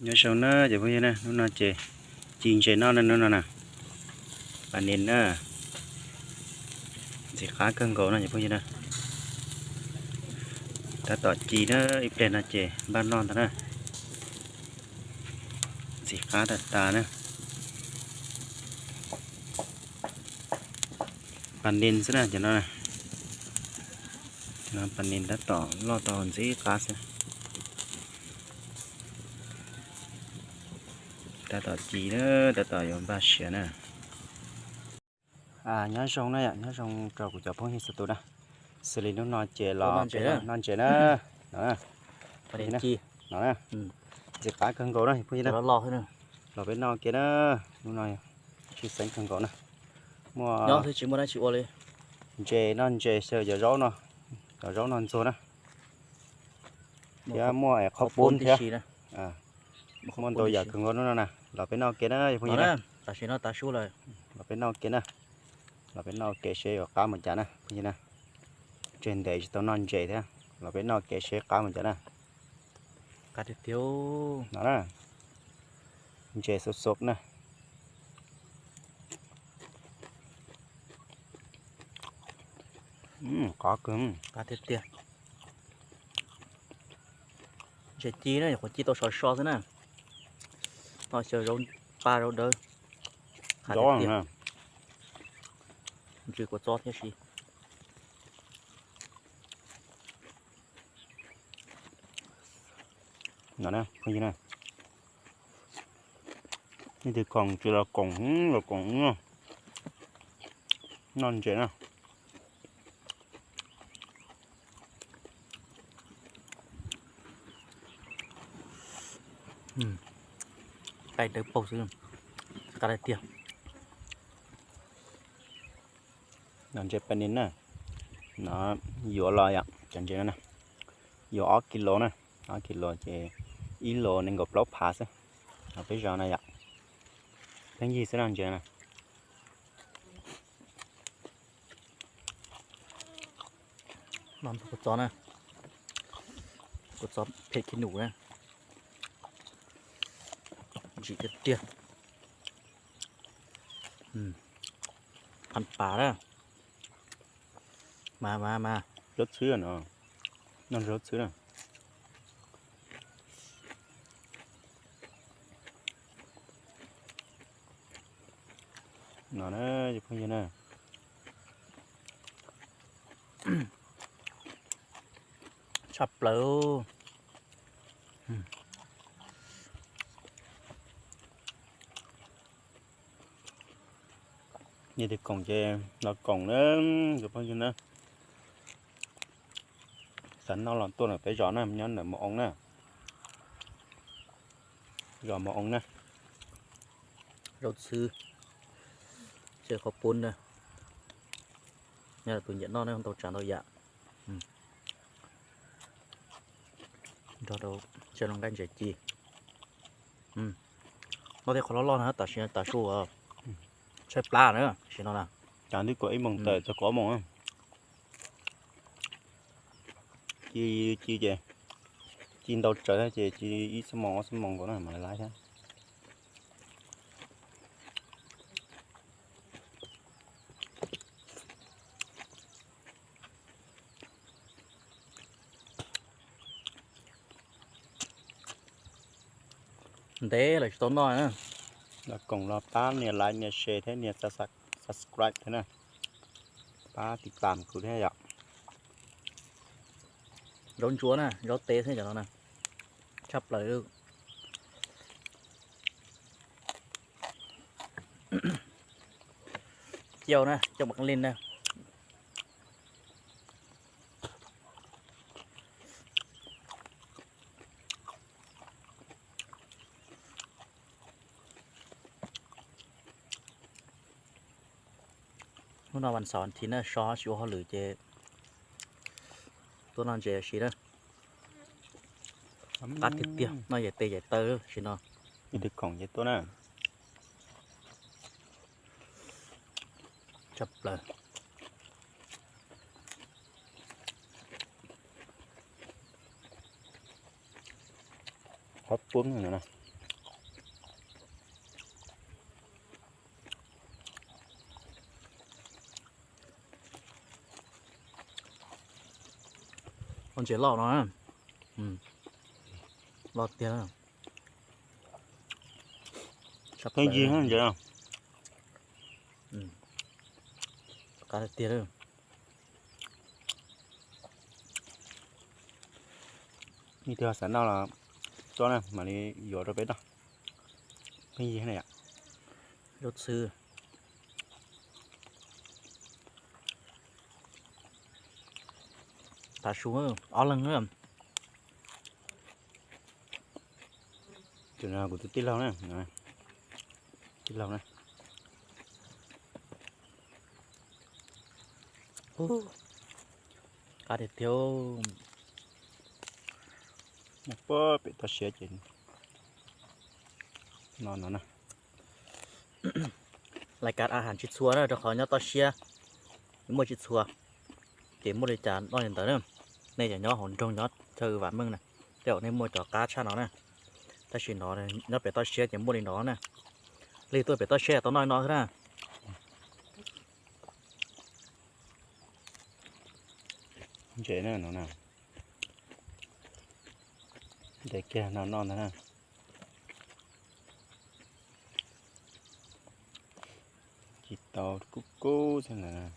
Nyob zoo na cov phooj ywg na, hnub no ces ci ntses noj na, hnub no na, pas nis na, ntxim qab kawg nkaus no cov phooj ywg na. Tab tom ci na, ib pliag no ces npaj noj ntag na. Ntxim qab tas tas na. Pas nis xwb na cov no. Pas nis tab tom loj tau ntxim qab xwb. Tab tom ci na, tab tom yuav npaj siav na. Nyob zoo na yom, nyob zoo rau kuv cov phooj ywg txhua tus na. Xws li hnub no ces los peb noj ntses na. No na, ntxim qab kawg nkaus na phooj ywg na. Los peb noj kiag na, hnub no tshwj xeeb kawg nkaus na. Muaj ntses, noj ntses xyaw cov zaub no, cov zaub no ntxuag na. Thiab muaj qhaub poob thiab. Muaj ntau yam kawg nkaus hnub no na, los peb noj kiag na phooj ywg na. Los peb noj kiag na, los peb noj kiag seb yuav qab mus cas na phooj ywg na. Tseg ntev tsis tau noj ntses thiab, los peb noj kiag seb qab mus cas na. No na, ntses xov xov na. Qab kawg. Ntses ci na, nyuam qhuav ci tau sov so xwb na. Noj xyaw zaub paj zaub dawb. Qab tiag tiag. Ntsws kua txob thiab si. No na phooj ywg na, nej tus khoom tsis los koom los koom, noj ntses na. Qaib dawb paug xwb, qab tiag tiag. No ntses pas nis na, no yuav los yom, cov ntses no na, yuav ob kis lus na, ob kis lus ces ib lus nees nkaum plaub phav xwb. No peb zos no yom, pheej yig xwb no ntses na. No kua txob na, kua txob phem khib nus na, ntsim tiag tiag. Phab pas na, mas mas mas, zaub txhwb no, noj zaub txhwb na. No na, phooj ywg na, tshaj plaws. Nej tus khoom ces los koom na, phooj ywg na. Xav noj los tuaj ntawm peb zos na, nyob ntawm Mus Oo na, zos Mus Oo na. Zaub txhwb, xyaw qhaub poob na. Nyob tus nyiam noj ne, ntau tsav ntau yam. Nrog rau xyaw los nqaij ntses ci. Noj tej qhov loj loj na, tam sim no tav su tshaib plab na, sim no na. Tsam twb kaum ib moos tawm txog kaum ob moos. Ci, ci ces, ci ntau tsawv thiab ces ci ib xuab moos ob xuab moos nkaus na mam li laiv thiab. Ntev lawm tsis tau noj na. Los koom los pab nias like nias share thiab nias subscribe thiab na. Pab tiv tam kuv thiab yom. Zaub ntsuab na, zaub teb xwb cov no na. Tshaj plaws. Cau na, cau bạc liêu na. Hnub no vas xaum vas thiv na, so tsis ua hauj lwm ces tuaj noj ntses si na. Qab tiag tiag, noj yaim tes yaim taw si no. Ib tug khoom ces tuaj na. Tshaj plaws. Qhov pub no na. Ntses loj no, loj tiag. Pheej yig ntses. Qab tiag. Ib tug xav noj los tuaj na mam li yuav rau peb noj. Pheej yig na yom. Zaub txhwb. Tav su ob leeg na. Tus no kuv tus tij laug na, tij laug na. Qab tiag tiag. Muaj pem toj siab ces no no na. Lais kas a has tsis txhua na, rau qhov nyob toj siab muaj tsis txhua, ces muaj li cas noj li ntawd na. Nej cov nyob hauv nroog nyob chaw vam meej na, tej zaum nej muaj cov qab tshaj no na. Tab sis no nyob pem toj siab ces muaj li no na. Leej twg tuaj pem toj siab tau noj li no xwb na. Ntses na no na. Ntes kiag no noj ntag na. Tsis tau kub kub xwb ntag.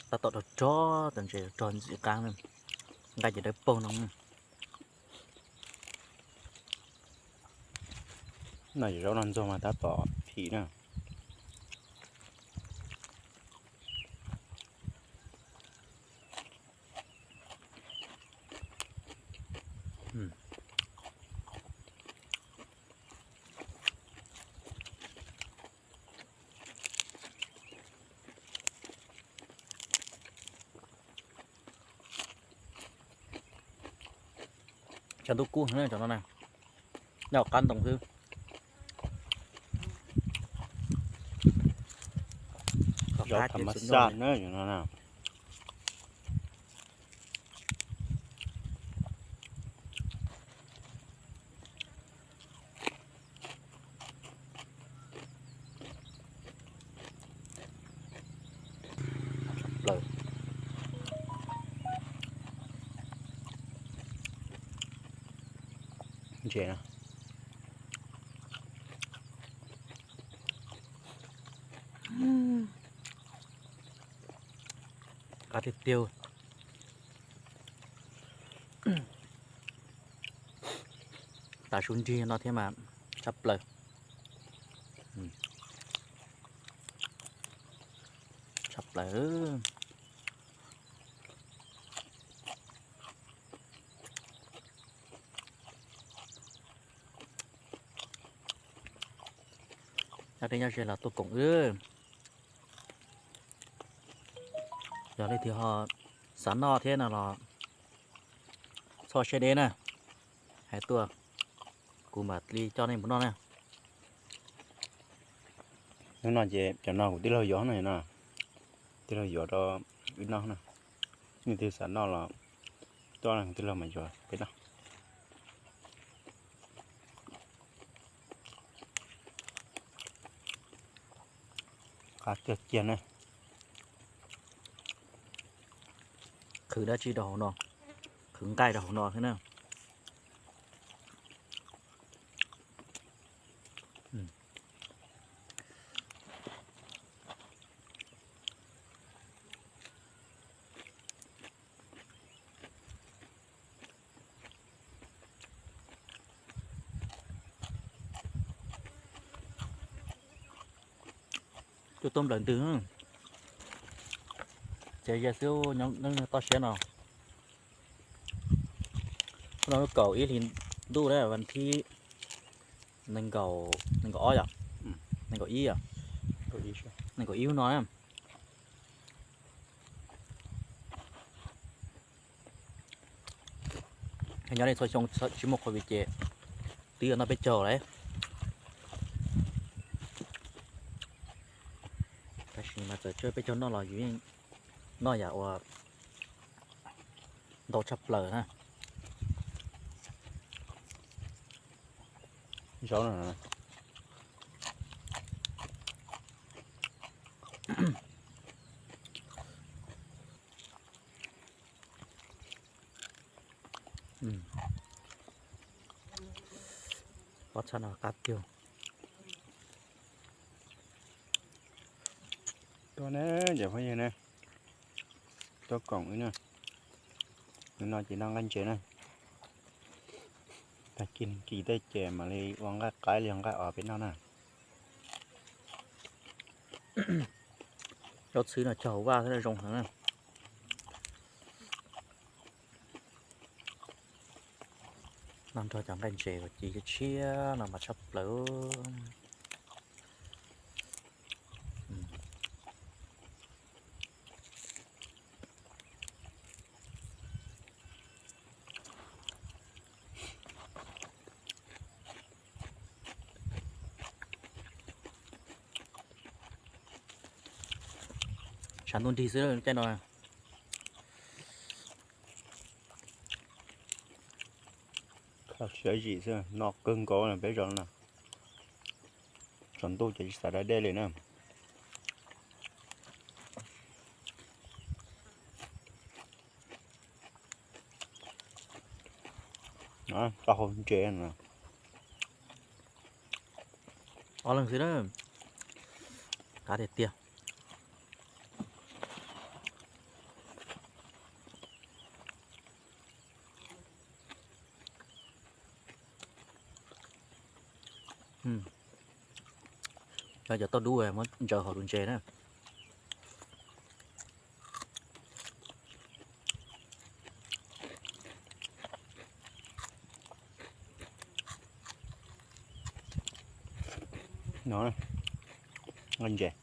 Tab tom rog rog, cov ntses rog ntxim qab, nqaij ces dawb paug no. No yog zaub noj ntxuag mas tab tom phim na. Tshav ntuj kub heev na cov no na, nyob qab ntoo xwb. Zaub tham mas xaj na cov no na. Plaws. Ntses na. Qab tiag tiag. Tav su nrig no thiab mas tshaj plaws. Tshaj plaws. Nyob deb nyob ze los tuaj koom wb. Yog leej twg ho xav noj thiab no los txhob siab deb na, hais tuaj, kuv mam li coj nej mus noj na. Hnub no ces cov no kuv tij laug yuav no, tij laug yuav rau wb noj na. Leej twg xav noj los tuaj, kuv tij laug mas yuav peb noj. Qab kiag kiag na. Qhwv dab tsi rau hauv no? Qhwv nqaij rau hauv no thiab na. Cua tuaj nplawm ntws, tsev ze xwb, nyob toj siab no. Hnub no lub kaum ib hlis ntuj na, vas thib nees nkaum, nees nkaum ob yom, nees nkaum ib yom, nees nkaum ib hnub no na. Nyob li txhua xyoo tsis muaj covid ces twb yuav noj peb caug lawm. Tab sis mas txawm tsis muaj peb caug noj los yus yeej noj yam uas ntau tshaj plaws na. Zaub no. Pob txha no qab tiag. Tuaj ne, cov phooj ywg ne, tuaj koom wb na. Wb no ces noj nqaij ntses na. Tag kis kis tej ces mam li ua nqaij qaib li nqaij os peb noj na. Zaub txhwb no cog hauv vaj thiab zoo heev na. Noj nrog cov nqaij ntses uas ci tshiab no mas tshaj plaws. Tshav ntuj nrig xwb caij no. Kho siab zim xwb, noj kawg nkaus peb zos no. Tsaus ntuj ces tsis xav da dej li na. Taub hau ntses no. Ob leeg xwb na. Qab tiag tiag. Cov tauj dub muab ntsaws hauv tus ntses na. No, nqaij ntses.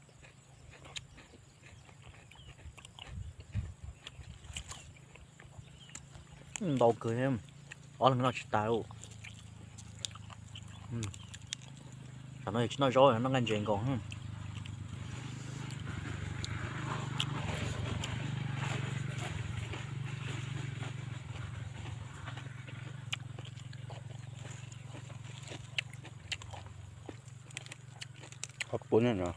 Ntau kawg, ob leeg noj tsis tas li. Tam no tsis noj zaub, noj nqaij ntses nkaus. Qhov pub no.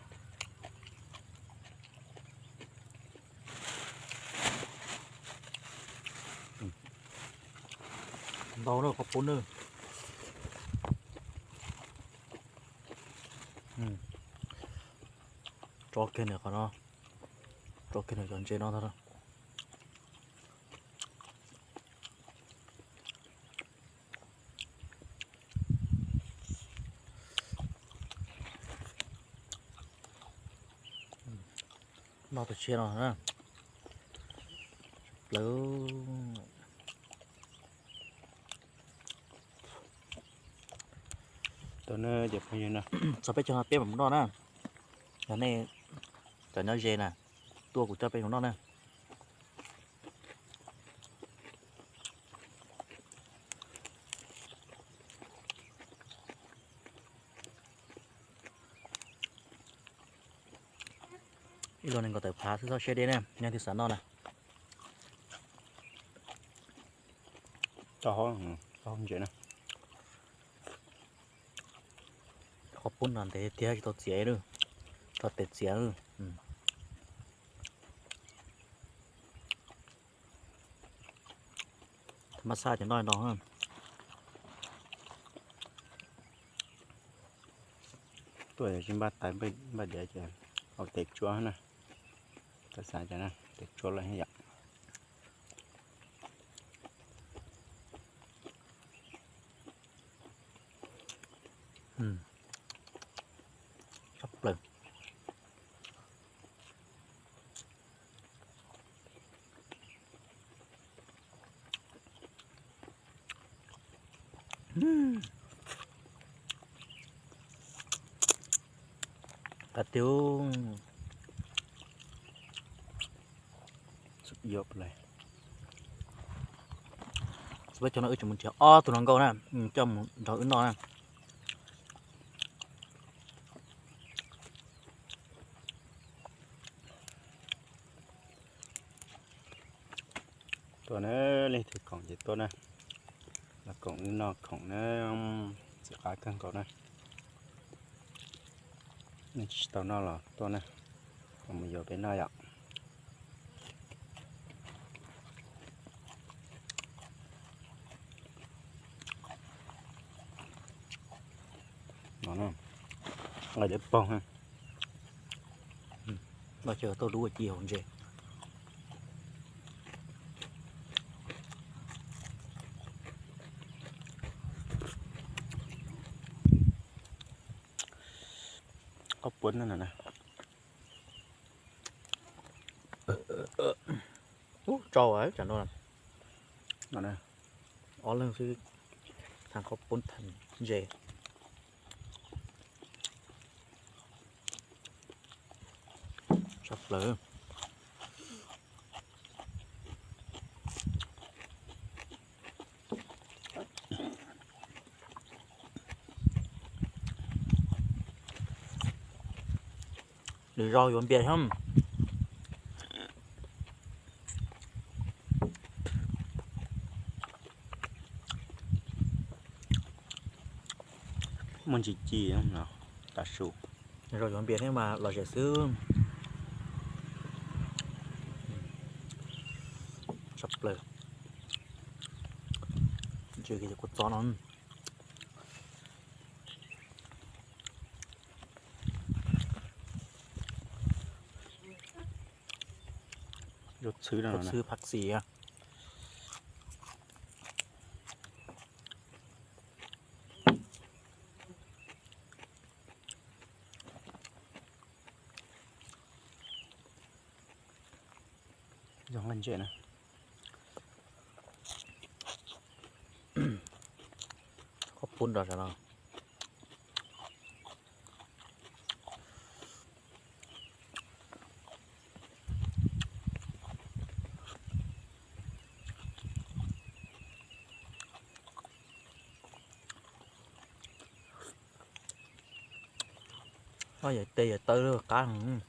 Ntau na qhov pub na. Tso kiag nws qhov no, tso kiag nws cov ntses no ntag. Noj tus tshiab no na. Plaws. Txog peb caug no peb mam noj na. Yog nej cov nyob ze na, tuaj kuv coj peb mus noj na. Ib lub nees nkaum tawm phav xwb, txhob siab deb na, yog leej twg xav noj na. Taub hau ntses na. Qhov pub no ntev tiag tsis tau txiav li, rau tes txiav li. Mab xaj ces noj ntau. Tuaj yog tsis npaj tais npaj diav ces hau tes tsuab na. Koj xav cas na, tes tsuab lawm yom. Tshaj plaws. Qab tiag. Peb caug no wb tseem mus nrhiav ob tug hluas nkauj na, coj mus nrog wb noj na. Tuaj na, leej twg koom ces tuaj na, los koom wb noj khoom na. Txiv qab kawg nkaus na. Nej tsis tau noj los tuaj na, mus yuav peb noj yom. Nqaij dawb paug, noj chaw tuaj dub ci hauv ntses. Qhob puab no na. Ub, tsau tsam no. Ob leeg xwb, thaij qhob puab thaij ntses. Tshaj plaws. Lwm zaus yuav npias thiab. Muaj ntsis ci no, tav su. Lwm zaus yuav npias thiab mas lom zem xwb. Tshaj plaws. Ntses kua txob no. Zaub txhwb, zaub txhwb phaj xis. Zoo nqaij ntses na. Qhob puab nrog sav no. Yawm tes yawm taw qab heev.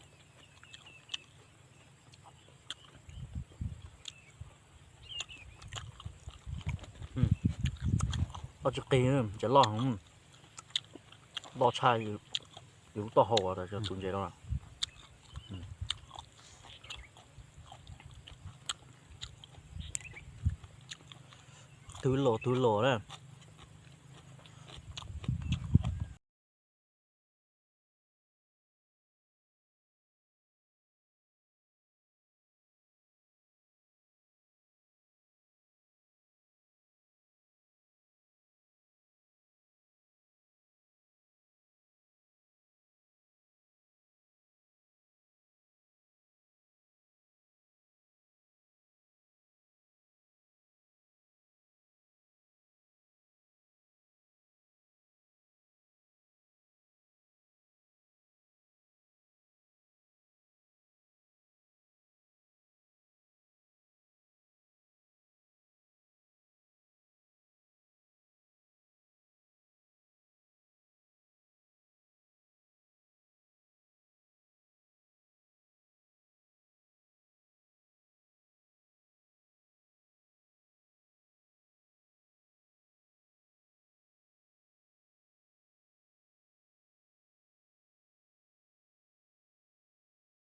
Ob tsis qis, ntses loj heev. Loj tshaj yus lub taub hau tas tus ntses no. Twg los twg los na.